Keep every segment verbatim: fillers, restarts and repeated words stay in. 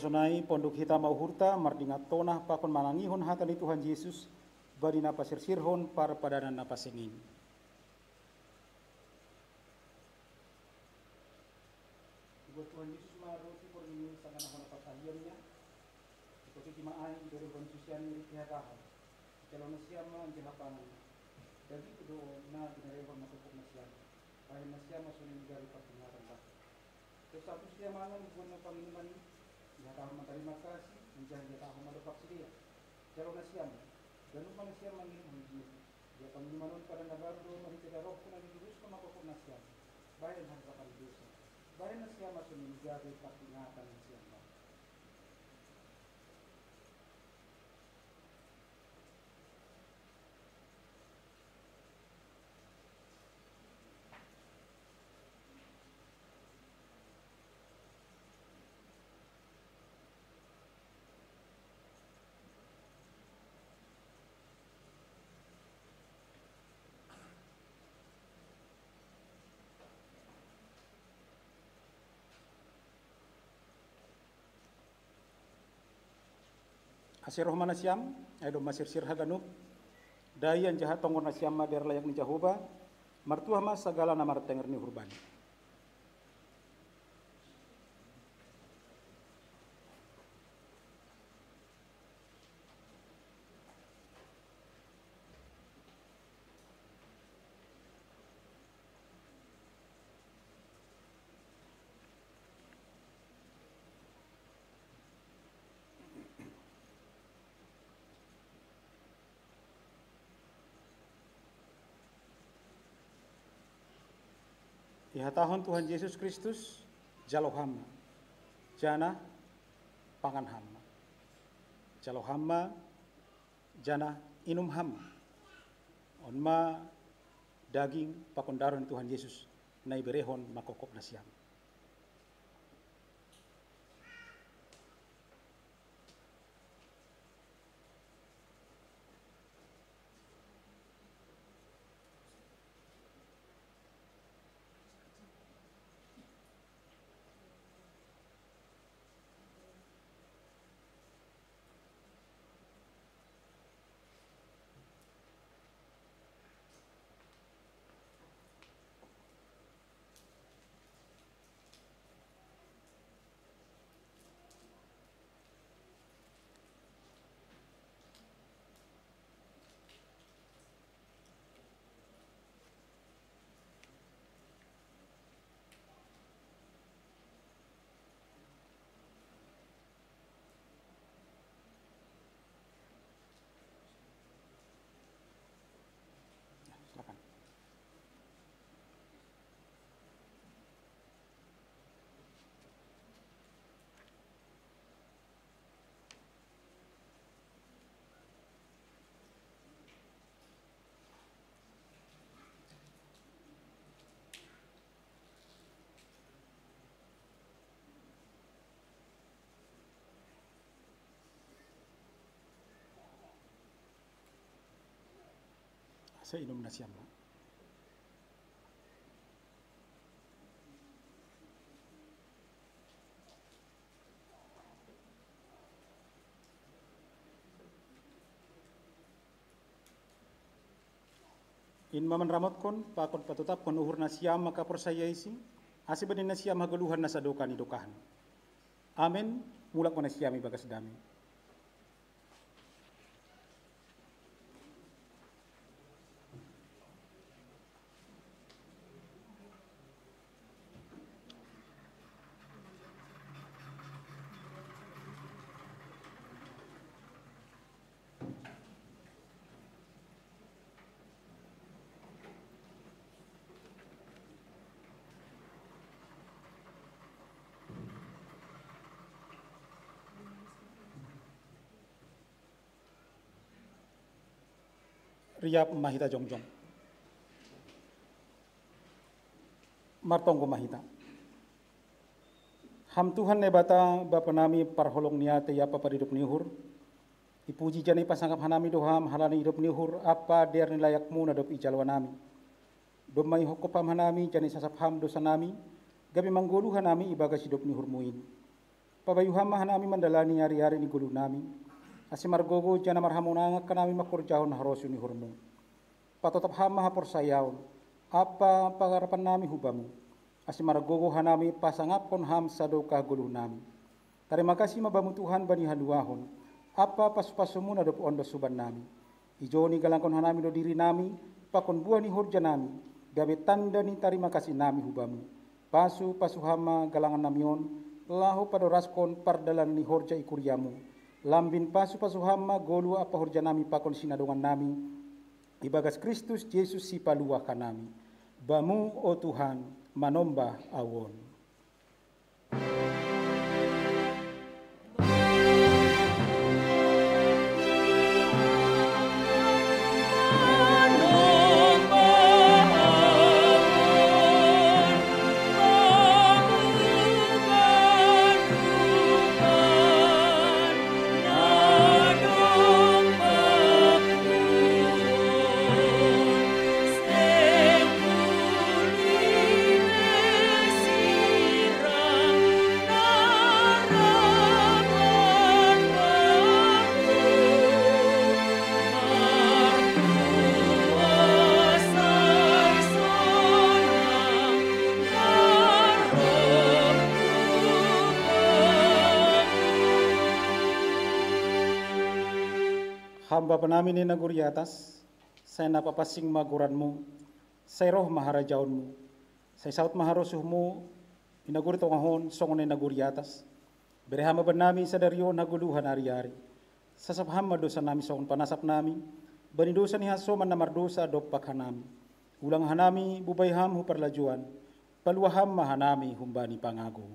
Sonai ponduk hita ma uhurta mardingat tona pakon manangihon hata ni Tuhan Jesus, bani na pasirsirhon parpadanan na pansing in. Ibuat Tuhan Jesus ma roti portibi i, sanganahon na parsahian ia, ikotiki ma ai, iberehon tu sian i, ihatahon: Jalo nasiam ma, anjaha pangan ma. Dagingku do on, na binerehon makokop nasiam. Bahen nasiam ma songon i gabe pardingatan bangku. Dob sahat tusi ia mangan, ibuan ma panginuman i, ihatahon ma tarima kasih, anjaha ihatahon ma dompak sidea: Jalo nasiam ma, ganup ma nasiam manginum hon i. Ia panginuman on padan na baru do marhite darohku na ditubuskon makokop nasiam, bahen hasasapan ni dosa. Bahen nasiam ma songon i gabe pardingatan nasiam bangku. Ase roh ma nasiam, ai domma sirsir haganup, dai anjaha tonggor nasiam ma dear layak ni Jahowa, martuah ma sagala na martenger ni uhur Bani. Ihatahon Tuhan Jesus Kristus: Jalo Ham ma, janah pangan Ham ma. Jalo Ham ma, janah inum Ham ma. On ma daging pakon darah ni Tuhan Jesus, na iberehon makokop nasiam. Silakan. Ase inum nasiam ma. In ma manramotkon pakon patotapkon uhur nasiam angka porsaya isi, ase bani nasiam hagoluhan na sadokah ni dokahna. Amen. Mulak ma nasiam ibagas dame. Riap ma hita jongjong. Martonggo ma hita. Ham Tuhan Naibata, Bapa nami, parholong ni atei ampa paridop ni uhur, ipuji janah ipasangap hanami do Ham halani idop ni uhur ampa dear ni layakMu na dob ijalo hanami. Domma ihophop Ham hanami janah isasap Ham dosa nami, gabe manggoluh hanami ibagas idop ni uhurMu in. Pabayu Ham ma hanami mandalani ari-ari ni goluh nami, ase margogoh janah marhamonangan hanami mangkorjahon harosuh ni uhur-Mu. Patotap Ham ma haporsayaon ampa pangarapan nami hu Bamu, ase margogoh hanami pasangapkon Ham sadokah goluh nami. Tarima kasih ma Bamu Tuhan bani haluahon ampa pasu-pasu-Mu na dob ondos huban nami. Ijon igalangkon hanami do diri nami pakon buah ni horja nami, gabe tanda ni tarima kasih nami hu Bamu. Pasu-pasu Ham ma galangan nami on, laho padoraskon pardalanan ni horja i kuria-Mu. Lambin pasu-pasu Ham ma goluh ampa horja nami pakon sinadongan nami, ibagas Kristus Jesus Sipaluah hanami. Bamu, o Tuhan, manombah ahu on. Ham Bapa nami na i nagori atas, sai na papansing ma goran-Mu, sai roh ma harajaon-Mu, sai saud ma harosuh-Mu i nagori tongah on songon na i nagori atas. Bere Ham ma bannami sadari on hagoluhan ari-ari. Sasap Ham ma dousa nami songon panasap nami bani dousa ni hasoman na mardousa dompak hanami. Ulang hanami bubai Ham hu parlajouan, paluah Ham ma hanami humbani pangago.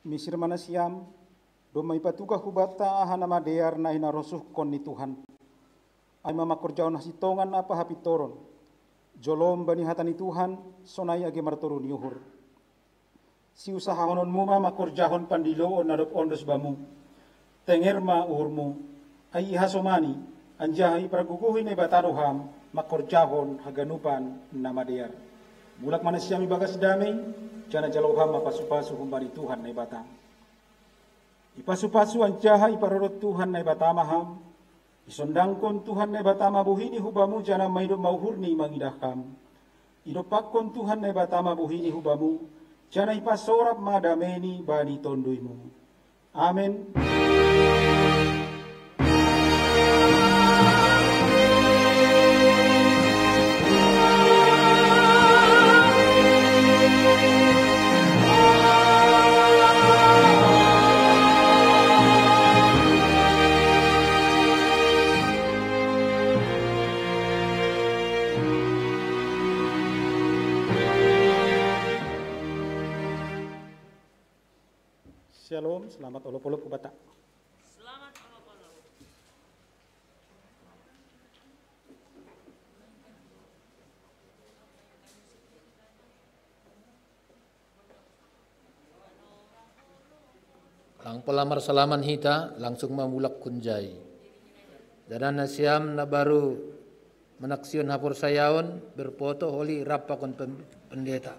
Misir ma nasiam, domma ipatugah hubanta aha na madear na hinarosuhkon ni Tuhan. Ai ma mangkorjahon hasintongan ampa hapintoron, jolom bani hata ni Tuhan, sonai age martoru ni uhur. Siusahahononmu ma mangkorjahon pandiloon na dob ondos bamu. Tenger ma uhurmu, ai ihasomani, anjaha ipargogohi Naibata do ham mangkorjahon haganupan na madear. Mulak ma nasiam ibagas damei, janah jalo ham ma pasu-pasu humbani Tuhan Naibata. Ipasu-pasu anjaha iparorot Tuhan Naibata ma ham. Isondangkon Tuhan Naibata ma bohini hu bamu janah maido ma uhurni mangidah ham. Idompakkon Tuhan Naibata ma bohini hu bamu, janah ipasorap ma dameini bani tonduymu. Amen. Shalom, selamat olop-olop Kubata. Lang pola marsalaman hita, langsung ma mulak hunjai. Janah nasiam na baru manaksihon haporsayaon, berfoto holi rap pakon pem-, pendeta.